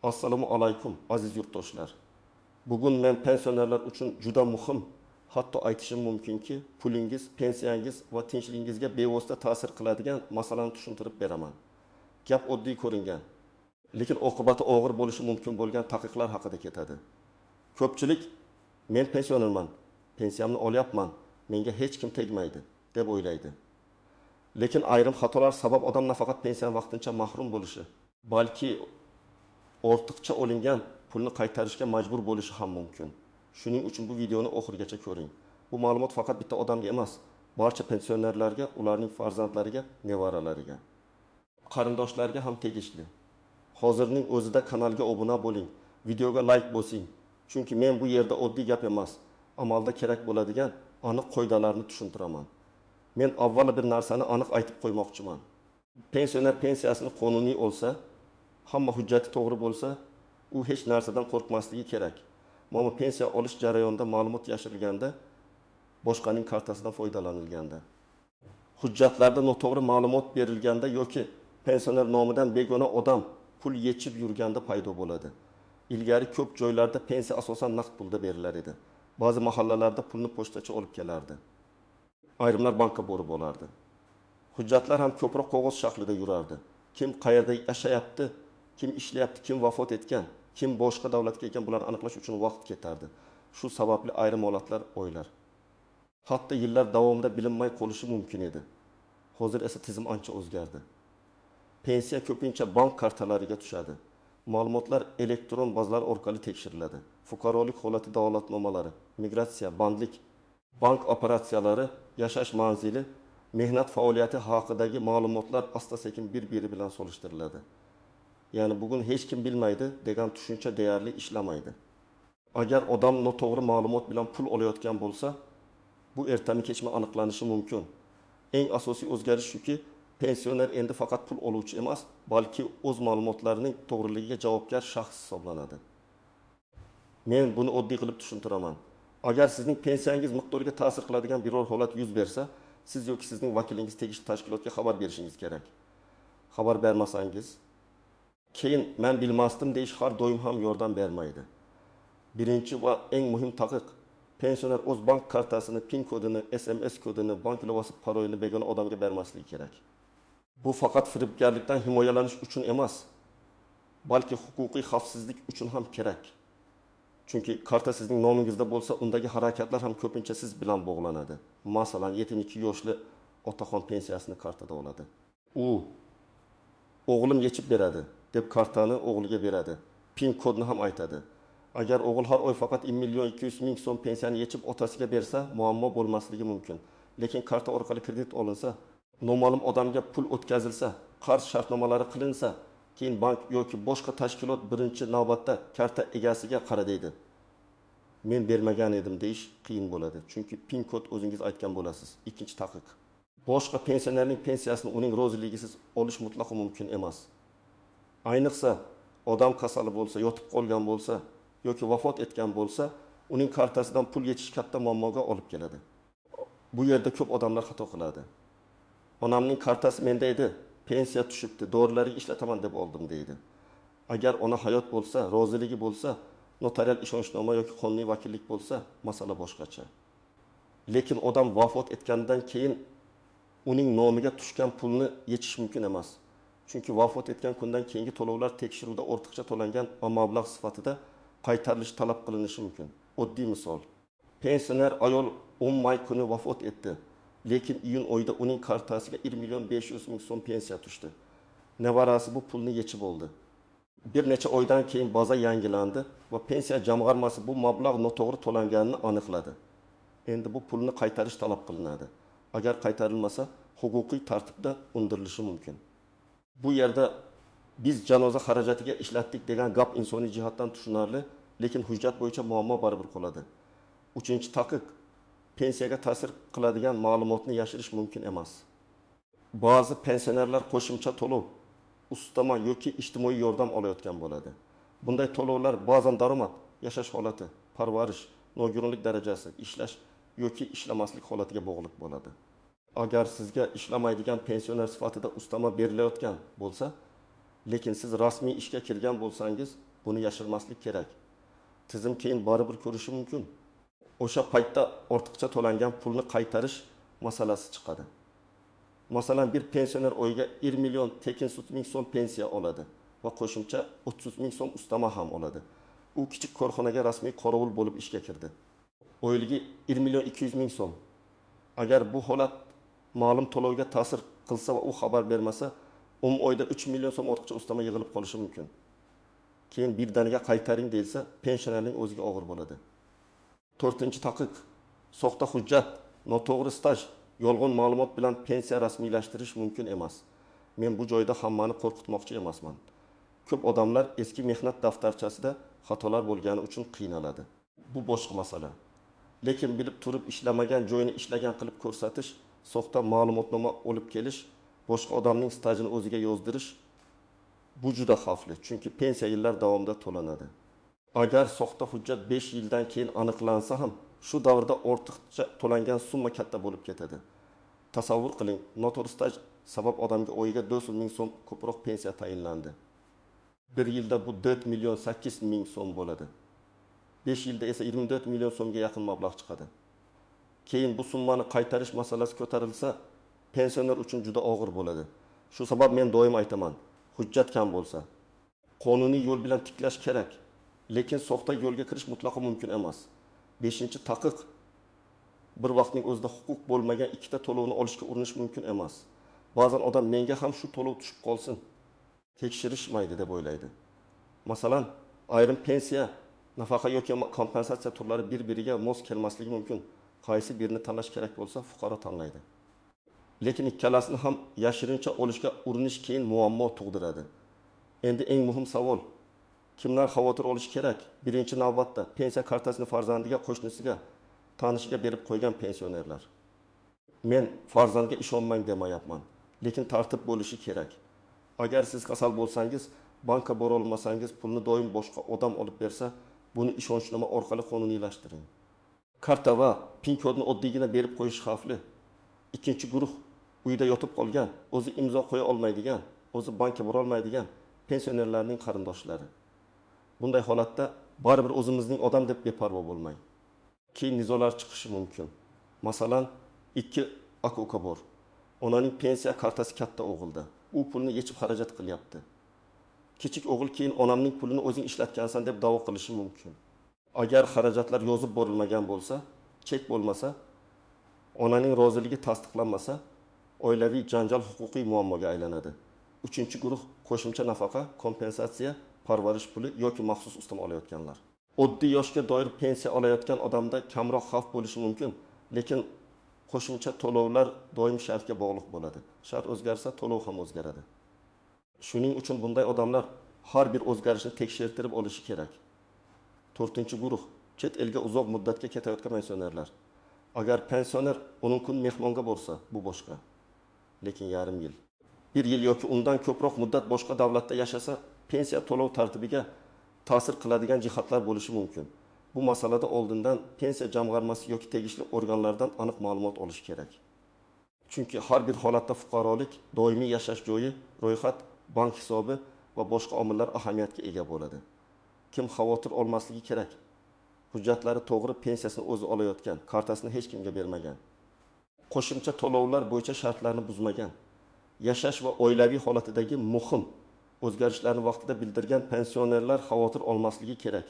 Assalomu alaykum, aziz yurtdoshlar. Bugun men pensionerlar uchun juda muhim, hatto aytishim mumkinki, pulingiz, pensiyangiz va tinchligingizga bevosita ta'sir qiladigan masalani tushuntirib beraman. Gap oddiy ko'ringan, lekin oqibati og'ir bo'lishi mumkin bo'lgan taqiqlar haqida ketadi. Ko'pchilik men pensionerman, pensiyamni olyapman, menga hech kim tegmaydi deb o'ylaydi. Lekin ayrim xatolar sabab odam nafaqat pensiyadan vaqtincha mahrum bo'lishi, balki ortiqcha olingan pulni qaytarishga majbur bo'lishi ham mumkin. Shuning uchun bu videoni oxirigacha ko'ring. Bu ma'lumot faqat bitta odamga emas, barcha pensionerlarga, ularning farzandlariga, nevaralariga, qarindoshlarga ham tegishli. Hozirning o'zida kanalga obuna bo'ling, videoga like bosing. Chunki men bu yerda oddiy gap emas, amalda kerak bo'ladigan aniq qoidalarni tushuntiraman. Men avvalo bir narsani aniq aytib qo'ymoqchiman. Pensioner pensiyasini qonuniy olsa, hamma hujjati to'g'ri bo'lsa, u hech narsadan qo'rqmasligi kerak. Ammo pensiya olish jarayonida ma'lumot yashirilganda, boshqaning kartasidan foydalanilganda, hujjatlarda noto'g'ri ma'lumot berilganda yoki pensioner nomidan begona odam pul yechib yurganda paydo bo'ladi. Ilgari ko'p joylarda pensiya asosan naqd pulda berilar edi. Ba'zi mahallalarda pulni pochtachi olib kelardi. Ayrimlar bankka borib olardi. Hujjatlar ham ko'proq qog'oz shaklida yurardi. Kim qayerda yashayapti, kim ishlayapti, kim vafot etgan, kim boshqa davlatga ekan, bularni aniqlash uchun vaqt ketardi. Shu sababli ayrim holatlar oylar, hatto yillar davomida bilinmay qolishi mumkin edi. Hozir esa tizim ancha o'zgardi. Pensiya ko'pincha bank kartalariga tushadi. Ma'lumotlar elektron bazalar orqali tekshiriladi. Fuqarolik holati dalolatnomalari, migratsiya, bandlik, bank operatsiyalari, yashash manzili, mehnat faoliyati haqidagi ma'lumotlar asta-sekin bir-biri bilan solishtiriladi. Ya'ni bugun hech kim bilmaydi degan tushuncha deyarli ishlamaydi. Agar odam noto'g'ri ma'lumot bilan pul olayotgan bo'lsa, bu ertami kechmi aniqlanishi mumkin. Eng asosiy o'zgarish shuki, pensioner endi faqat pul oluvchi emas, balki o'z ma'lumotlarining to'g'riligiga javobgar shaxs hisoblanadi. Men buni oddiy qilib tushuntiraman. Agar sizning pensiyangiz miqdoriga ta'sir qiladigan biror holat yuz bersa, siz yoki sizning vakilingiz tegishli tashkilotga xabar berishingiz kerak. Xabar bermasangiz, keyin men bilmasdim deyish har doim ham yordam bermaydi. Birinchi va eng muhim taqiq: pensioner o'z bank kartasini, PIN kodini, SMS kodini, bank ilovasi parolini begona odamga bermasligi kerak. Bu faqat firibgarlikdan himoyalanish uchun emas, balki huquqiy xavfsizlik uchun ham kerak. Chunki karta sizning nomingizda bo'lsa, undagi harakatlar ham ko'pincha siz bilan bog'lanadi. Masalan, 72 yoshli otaxon pensiyasini kartada oladi. U o'g'lim yechib beradi deb kartani o'g'liga beradi. PIN kodni ham aytadi. Agar o'g'il har oy faqat 1 million 200 ming so'm pensiyani yechib otasiga bersa, muammo bo'lmasligi mumkin. Lekin karta orqali kredit olinsa, noma'lum odamga pul o'tkazilsa, qarz shartnomalari qilinsa, keyin bank yoki boshqa tashkilot birinchi navbatda karta egasiga qara deydi. Men bermagan edim deyish qiyin bo'ladi. Chunki PIN kod o'zingiz aytgan bo'lasiz. Ikkinchi taqiq: boshqa pensionerning pensiyasini uning roziligisiz olish mutlaqo mumkin emas. Ayniqsa odam kasali bo'lsa, yotib qolgan bo'lsa yoki vafot etgan bo'lsa, uning kartasidan pul yechish katta muammoga olib keladi. Bu yerda ko'p odamlar xato qiladi. Onamning kartasi menda edi, pensiya tushibdi, dorilarga ishlataman deb oldim deydi. Agar ona hayot bo'lsa, roziligi bo'lsa, notarial ishonchnoma yoki qonuniy vakillik bo'lsa, masala boshqacha. Lekin odam vafot etgandan keyin uning nomiga tushgan pulni yechish mumkin emas. Chunki vafot etgan kundan keyingi to'lovlar tekshiruvda ortiqcha to'langan mablag' sifatida qaytarilishi talab qilinishi mumkin. Oddiy misol: pensioner ayol 10 may kuni vafot etdi, lekin iyun oyida uning kartasiga 1 million 500 ming so'm pensiya tushdi. Nevarasi bu pulni yechib oldi. Bir necha oydan keyin baza yangilandi va pensiya jamg'armasi bu mablag' noto'g'ri to'langanini aniqladi. Endi bu pulni qaytarish talab qilinadi. Agar qaytarilmasa, huquqiy tartibda undirilishi mumkin. Bu yerda biz janoza xarajatiga ishlatdik degan gap insoniy jihatdan tushunarli, lekin hujjat bo'yicha muammo baribir qoladi. Uchinchi taqiq: pensiyaga ta'sir qiladigan ma'lumotni yashirish mumkin emas. Ba'zi pensionerlar qo'shimcha to'lov, ustama yoki ijtimoiy yordam olayotgan bo'ladi. Bunday to'lovlar ba'zan daromad, yashash holati, parvarish, nogironlik darajasi, ishlash yoki ishlamaslik holatiga bog'liq bo'ladi. Agar sizga ishlamaydigan pensioner sifatida ustama berilayotgan bo'lsa, Lekin siz rasmiy ishga kirgan bo'lsangiz, buni yashirmaslik kerak. Tizim keyin baribir ko'rishi mumkin. O'sha paytda ortiqcha to'langan pulni qaytarish masalasi chiqadi. Masalan, bir pensioner oyiga 1 million 800 ming so'm pensiya oladi va qo'shimcha 30 ming so'm ustama ham oladi. U kichik korxonaga rasmiy qorovul bo'lib ishga kirdi. Oyligi 1 million 200 ming so'm. Agar bu holat ma'lum to'lovga ta'sir qilsa va u xabar bermasa, 10 oyda 3 million so'm ortiqcha ustama yig'ilib qolishi mumkin. Keyin birdaniga qaytaring deyilsa, pensionerning o'ziga og'ir bo'ladi. To'rtinchi taqiq: soxta hujjat, noto'g'ri staj, yolg'on ma'lumot bilan pensiya rasmiylashtirish mumkin emas. Men bu joyda hammani qo'rqitmoqchi emasman. Ko'p odamlar eski mehnat daftarchasida xatolar bo'lgani uchun qiynaladi. Bu boshqa masala. Lekin bilib turib ishlamagan joyini ishlagan qilib ko'rsatish, soxta ma'lumotnoma olib kelish, boshqa odamning stajini o'ziga yozdirish bu juda xavfli, chunki pensiya yillar davomida to'lanadi. Agar soxta hujjat 5 yildan keyin aniqlansa ham, shu davrda ortiqcha to'langan summa katta bo'lib ketadi. Tasavvur qiling, noto'g'ri staj sabab odamga oyiga 400 ming so'm ko'proq pensiya tayinlandi. Bir yilda bu 4 million 8 ming so'm bo'ladi. 5 yilda esa 24 million so'mga yaqin mablag' chiqadi. Keyin bu summani qaytarish masalasi ko'tarilsa, pensioner uchun juda og'ir bo'ladi. Shu sabab men doim aytaman, hujjat kam bo'lsa, qonuniy yo'l bilan tiklash kerak, lekin soxta yo'lga kirish mutlaqo mumkin emas. 5-chi taqiq: bir vaqtning o'zida huquq bo'lmagan ikkita to'lovni olishga urinish mumkin emas. Ba'zan odam menga ham shu to'lov tushib qolsin, tekshirishmaydi deb o'ylaydi. Masalan, ayrim pensiya, nafaqa yoki kompensatsiya turlari bir-biriga mos kelmasligi mumkin. Qaysi birini tanlash kerak bo'lsa, fuqaro tanlaydi. Lekin ikkalasini ham yashirincha olishga urinish keyin muammo tug'diradi. Endi eng muhim savol: kimlar xavotir olishi kerak? Birinchi navbatda pensiya kartasini farzandiga, qo'shnisiga, tanishiga berib qo'ygan pensionerlar. Men farzandga ishonmang demayapman, lekin tartib bo'lishi kerak. Agar siz kasal bo'lsangiz, bankka bora olmasangiz, pulni doim boshqa odam olib bersa, buni ishonchnoma orqali qonuniylashtiring. Karta va PIN kodni oddiygina berib qo'yish xavfli. Ikkinchi guruh: uyda yotib qolgan, o'zi imzo qo'ya olmaydigan, o'zi bankka bora olmaydigan pensionerlarning qarindoshlari. Bunday holatda baribir o'zimizning odam deb beparvo bo'lmang. Keyin nizolar chiqishi mumkin. Masalan, 2 aka-uka bor. Onaning pensiya kartasi katta o'g'ilda. U pulni yechib xarajat qilyapti. Kichik o'g'il keyin onamning pulini o'zing ishlatgansan deb da'vo qilishi mumkin. Agar xarajatlar yozib borilmagan bo'lsa, chek bo'lmasa, onaning roziligi tasdiqlanmasa, oilaviy janjal huquqiy muammoga aylanadi. Uchinchi guruh: qo'shimcha nafaqa, kompensatsiya, parvarish puli yoki maxsus ustama olayotganlar. Oddiy yoshga doir pensiya olayotgan odamda kamroq xavf bo'lishi mumkin, lekin qo'shimcha to'lovlar doim shartga bog'liq bo'ladi. Shart o'zgarsa, to'lov ham o'zgaradi. Shuning uchun bunday odamlar har bir o'zgarishni tekshirtirib olishi kerak. To'rtinchi guruh: chet elga uzoq muddatga ketayotgan pensionerlar. Agar pensioner 10 kun mehmonga borsa, bu boshqa. Lekin yarim yil, bir yil yoki undan ko'proq muddat boshqa davlatda yashasa, pensiya to'lov tartibiga ta'sir qiladigan jihatlar bo'lishi mumkin. Bu masalada oldindan pensiya jamg'armasi yoki tegishli organlardan aniq ma'lumot olish kerak. Chunki har bir holatda fuqarolik, doimiy yashash joyi, ro'yxat, bank hisobi va boshqa omillar ahamiyatga ega bo'ladi. Kim xavotir olmasligi kerak? Hujjatlari to'g'ri, pensiyasini o'zi olayotgan, kartasini hech kimga bermagan, qo'shimcha to'lovlar bo'yicha shartlarni buzmagan, yashash va oilaviy holatidagi muhim o'zgarishlarni vaqtida bildirgan pensionerlar xavotir olmasligi kerak.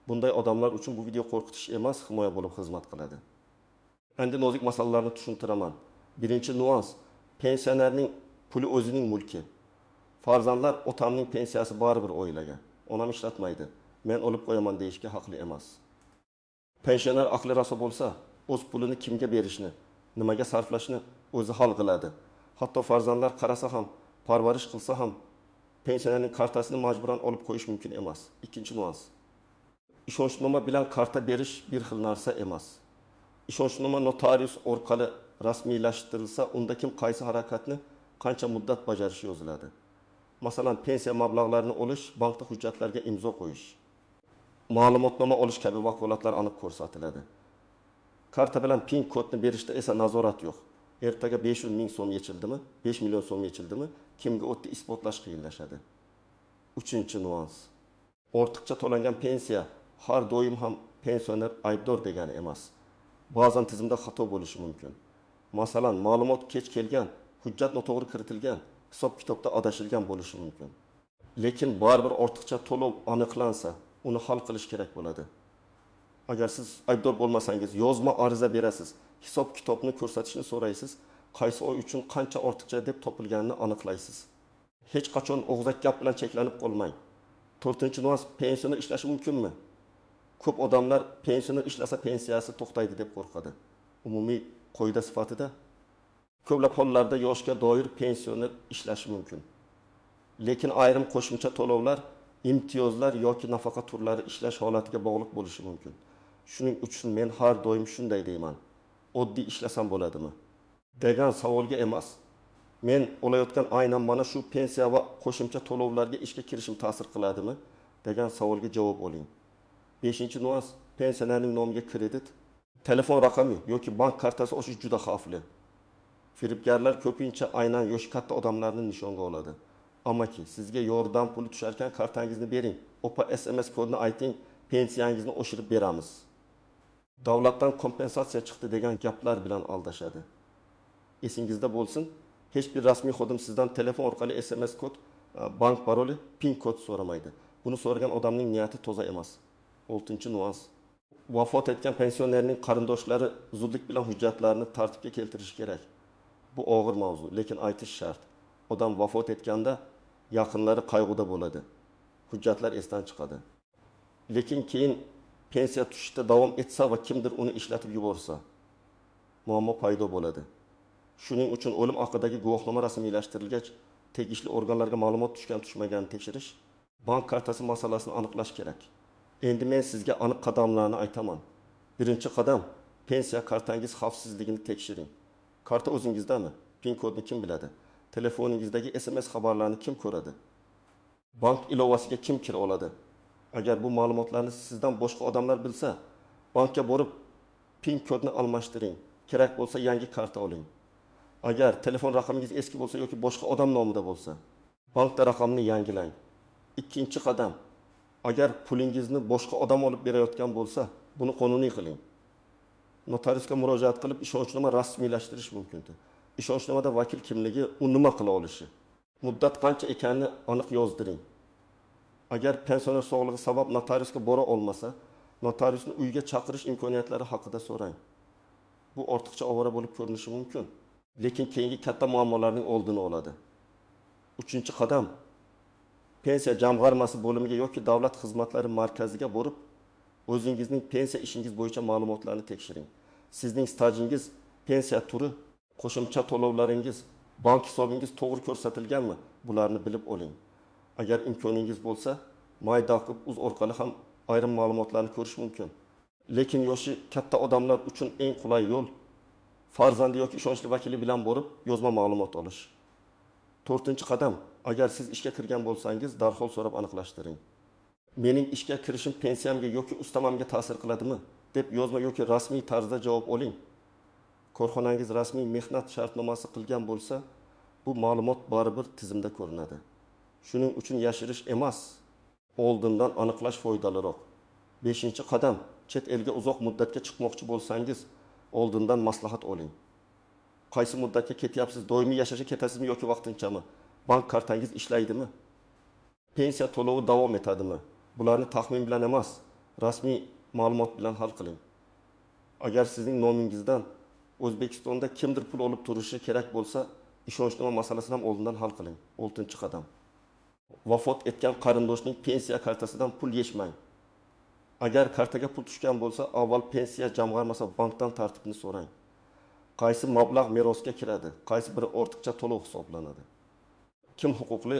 Bunday odamlar uchun bu video qo'rqitish emas, himoya bo'lib xizmat qiladi. Endi nozik masalalarni tushuntiraman. Birinchi nuans: pensionerning puli o'zining mulki. Farzandlar otamning pensiyasi baribir oilaga, onam ishlatmaydi, men olib qo'yaman deyishga haqli emas. Pensioner aqli raso bo'lsa, o'z pulini kimga berishni, nimaga sarflashni o'zi hal qiladi. Hatto farzandlar qarasa ham, parvarish qilsa ham, pensionerning kartasini majburan olib qo'yish mumkin emas. Ikkinchi nuans: ishonchnoma bilan karta berish bir xil narsa emas. Ishonchnoma notarius orqali rasmiylashtirilsa, unda kim qaysi harakatni qancha muddat bajarishi yoziladi. Masalan, pensiya mablag'larini olish, bankda hujjatlarga imzo qo'yish, ma'lumotnoma olish kabi vakolatlar aniq ko'rsatiladi. Karta bilan PIN kodni berishda esa nazorat yo'q. Ertaga 500 ming so'm yechildimi, 5 million so'm yechildimi, kimga o'tdi isbotlash qiyinlashadi. Uchinchi nyuans. Ortiqcha to'langan pensiya har doim ham pensioner aybdor degani emas. Ba'zan tizimda xato bo'lishi mumkin. Masalan, ma'lumot kech kelgan, hujjat noto'g'ri kiritilgan, hisob-kitobda adashilgan bo'lishi mumkin. Lekin baribir ortiqcha to'lov aniqlansa, uni hal qilish kerak bo'ladi. Agar siz aybdor bo'lmasangiz, yozma ariza berasiz, hisob-kitobni ko'rsatishni so'raysiz, qaysi oy uchun qancha ortiqcha deb topilganini aniqlaysiz. Hech qachon og'zaki gap bilan cheklanib qolmang. To'rtinchi nyuans, pensioner ishlashi mumkinmi? Ko'p odamlar pensioner ishlasa pensiyasi to'xtaydi deb qo'rqadi. Umumiy qoida sifatida ko'plab hollarda yoshga doir pensioner ishlashi mumkin. Lekin ayrim qo'shimcha to'lovlar, imtiyozlar yoki nafaqa turlari ishlash holatiga bog'liq bo'lishi mumkin. Shuning uchun men har doim shunday deyman. Oddiy ishlasam bo'ladimi degan savolga emas. Men olayotgan aynan mana shu pensiya va qo'shimcha to'lovlarga ishga kirishim ta'sir qiladimi degan savolga javob oling. Beshinchi nyuans, pensionerning nomiga kredit, telefon raqami yoki bank kartasi ochish juda xavfli. Firibgarlar ko'pincha aynan yoshi katta odamlarni nishonga oladi. Amaki sizga yordam puli tusharkan kartangizni bering, opa SMS kodini ayting, pensiyangizni oshirib beramiz. Davlatdan kompensatsiya chiqdi degan gaplar bilan aldashadi. Esingizda bo'lsin, hech bir rasmiy xodim sizdan telefon orqali SMS kod, bank paroli, PIN kod so'ramaydi. Buni so'ragan odamning niyati toza emas. Oltinchi nyuans. Vafot etgan pensionerning qarindoshlari zudlik bilan hujjatlarni tartibga keltirishi kerak. Bu og'ir mavzu, lekin aytish shart. Odam vafot etganda yaqinlari qayg'uda bo'ladi. Hujjatlar esdan chiqadi. Lekin keyin pensiya tushishda davom etsa va kimdir uni ishlatib yuborsa, muammo paydo bo'ladi. Shuning uchun o'lim haqidagi guvohnoma rasmiylashtirilgach, tegishli organlarga ma'lumot tushgan tushmaganini tekshirish, bank kartasi masalasini aniqlash kerak. Endi men sizga aniq qadamlarni aytaman. Birinchi qadam, pensiya kartangiz xavfsizligini tekshiring. Karta o'zingizdami? PIN kodni kim biladi? Telefoningizdagi SMS xabarlarini kim ko'radi? Bank ilovasiga kim kira oladi? Agar bu ma'lumotlarni sizdan boshqa odamlar bilsa, bankka borib PIN kodni almashtiring. Kerak bo'lsa yangi karta oling. Agar telefon raqamingiz eski bo'lsa yoki boshqa odam nomida bo'lsa, bankda raqamni yangilang. Ikkinchi qadam, agar pulingizni boshqa odam olib berayotgan bo'lsa, buni qonuniy qiling. Notariusga murojaat qilib ishonchnoma rasmiylashtirish mumkindir. Ishonchnomada vakil kimligi, u nima qila olishi, muddat qancha ekanini aniq yozdiring. Agar pensioner sog'lig'i sabab notariusga bora olmasa, notariusni uyga chaqirish imkoniyatlari haqida so'rang. Bu ortiqcha ovora bo'lib ko'rinishi mumkin, lekin keyingi katta muammolarning oldini oladi. Uchinchi qadam, pensiya jamg'armasi bo'limiga yoki davlat xizmatlari markaziga borib, o'zingizning pensiya ishingiz bo'yicha ma'lumotlarni tekshiring. Sizning stajingiz, pensiya turi, qo'shimcha to'lovlaringiz, bank hisobingiz to'g'ri ko'rsatilganmi? Bularni bilib oling. Agar imkoningiz bo'lsa, my.uz orqali ham ayrim ma'lumotlarni ko'rish mumkin. Lekin yoshi katta odamlar uchun eng qulay yo'l farzandi yoki ishonchli vakili bilan borib yozma ma'lumot olish. To'rtinchi qadam, agar siz ishga kirgan bo'lsangiz, darhol so'rab aniqlashtiring. Mening ishga kirishim pensiyamga yoki ustamamga ta'sir qiladimi deb yozma yoki rasmiy tarzda javob oling. Korxonangiz rasmiy mehnat shartnomasi qilgan bo'lsa, bu ma'lumot baribir tizimda ko'rinadi. Shuning uchun yashirish emas, oldindan aniqlash foydaliroq. Beshinchi qadam, chet elga uzoq muddatga chiqmoqchi bo'lsangiz, oldindan maslahat oling. Qaysi muddatga ketyapsiz, doimiy yashashga ketasizmi yoki vaqtinchami? Bank kartangiz ishlaydimi? Pensiya to'lovi davom etadimi? Bularni taxmin bilan emas, rasmiy ma'lumot bilan hal qiling. Agar sizning nomingizdan O'zbekistonda kimdir pul olib turishi kerak bo'lsa, ishonchnoma masalasini ham oldindan hal qiling. Oltinchi qadam. Vafot etgan qarindoshning pensiya kartasidan pul yechmang. Agar kartaga pul tushgan bo'lsa, avval pensiya jamg'armasi bankdan tartibni so'rang. Qaysi mablag' merosga kiradi, qaysi biri ortiqcha to'lov hisoblanadi. Kim huquqli,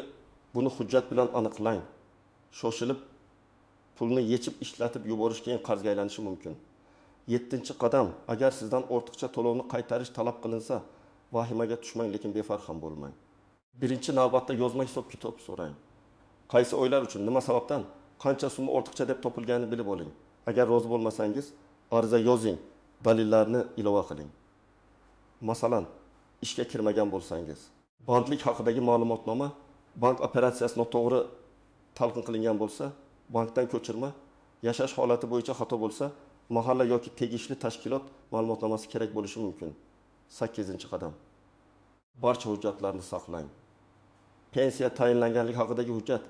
buni hujjat bilan aniqlang. Shoshilib pulni yechib ishlatib yuborish keyin qarzga aylanishi mumkin. Yettinchi qadam, agar sizdan ortiqcha to'lovni qaytarish talab qilinsa, vahimaga tushmang, lekin befarq ham bo'lmang. Birinchi navbatda yozma hisob-kitob so'rang. Qaysi oylar uchun, nima sababdan, qancha summa ortiqcha deb topilganini bilib oling. Agar rozi bo'lmasangiz, ariza yozing, dalillarni ilova qiling. Masalan, ishga kirmagan bo'lsangiz. Bandlik haqidagi ma'lumotnoma, bank operatsiyasi noto'g'ri talqin qilingan bo'lsa, bankdan ko'chirma, yashash holati bo'yicha xato bo'lsa, mahalla yoki tegishli tashkilot ma'lumotnomasi kerak bo'lishi mumkin. Sakkizinchi qadam. Barcha hujjatlarni saqlang. Pensiya tayinlanganligi haqidagi hujjat,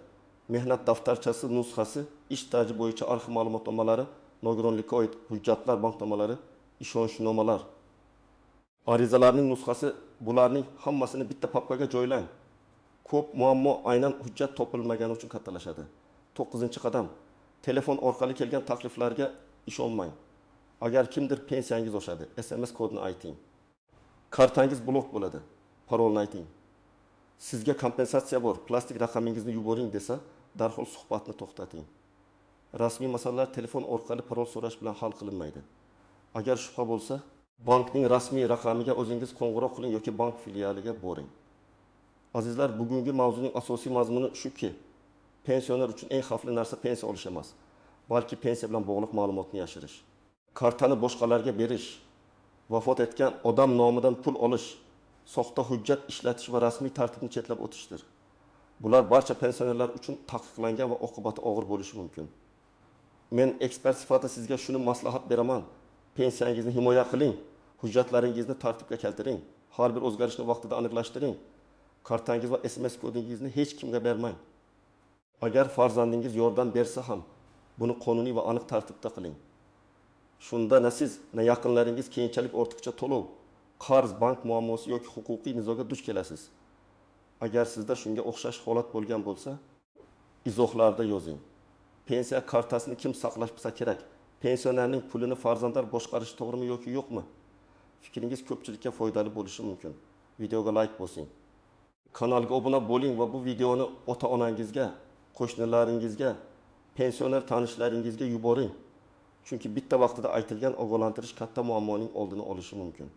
mehnat daftarchasi nusxasi, ish staji bo'yicha arxiv ma'lumotnomalari, nogironlikka oid hujjatlar, banknomalari, ishonchnomalar, arizalarning nusxasi, bularning hammasini bitta papkaga joylang. Ko'p muammo aynan hujjat topilmagani uchun kattalashadi. To'qqizinchi qadam. Telefon orqali kelgan takliflarga ishonmang. Agar kimdir pensiyangiz oshadi, SMS kodini ayting. Kartangiz blok bo'ladi, parolni ayting. Sizga kompensatsiya bor, plastik raqamingizni yuboring desa, darhol suhbatni to'xtating. Rasmiy masalalar telefon orqali parol so'rash bilan hal qilinmaydi. Agar shubha bo'lsa, bankning rasmiy raqamiga o'zingiz qo'ng'iroq qiling yoki bank filialiga boring. Azizlar, bugungi mavzuning asosiy mazmuni shuki, pensioner uchun eng xavfli narsa pensiya olish emas, balki pensiya bilan bog'liq ma'lumotni yashirish. Kartani boshqalarga berish, vafot etgan odam nomidan pul olish, soxta hujjat ishlatish va rasmiy tartibni chetlab o'tishdir. Bular barcha pensionerlar uchun taqiqlangan va oqibati og'ir bo'lishi mumkin. Men ekspert sifatida sizga shuni maslahat beraman. Pensiyangizni himoya qiling, hujjatlaringizni tartibga keltiring, har bir o'zgarishni vaqtida aniqlashtiring. Kartangiz va SMS kodingizni hech kimga bermang. Agar farzandingiz yordam bersa ham, buni qonuniy va aniq tartibda qiling. Shunda na siz, na yaqinlaringiz keyinchalik ortiqcha to'lov, qarz, bank muammosi yoki huquqiy nizoga duch kelasiz. Agar sizda shunga o'xshash holat bo'lgan bo'lsa, izohlarda yozing. Pensiya kartasini kim saqlashsa kerak? Pensionerning pulini farzandlar boshqarishi to'g'rimi yoki yo'qmi? Fikringiz ko'pchilikka foydali bo'lishi mumkin. Videoga like bosing. Kanalga obuna bo'ling va bu videoni ota-onangizga, qo'shnilaringizga, pensioner tanishlaringizga yuboring. Chunki bitta vaqtida aytilgan ogohlantirish katta muammoning oldini olishi mumkin.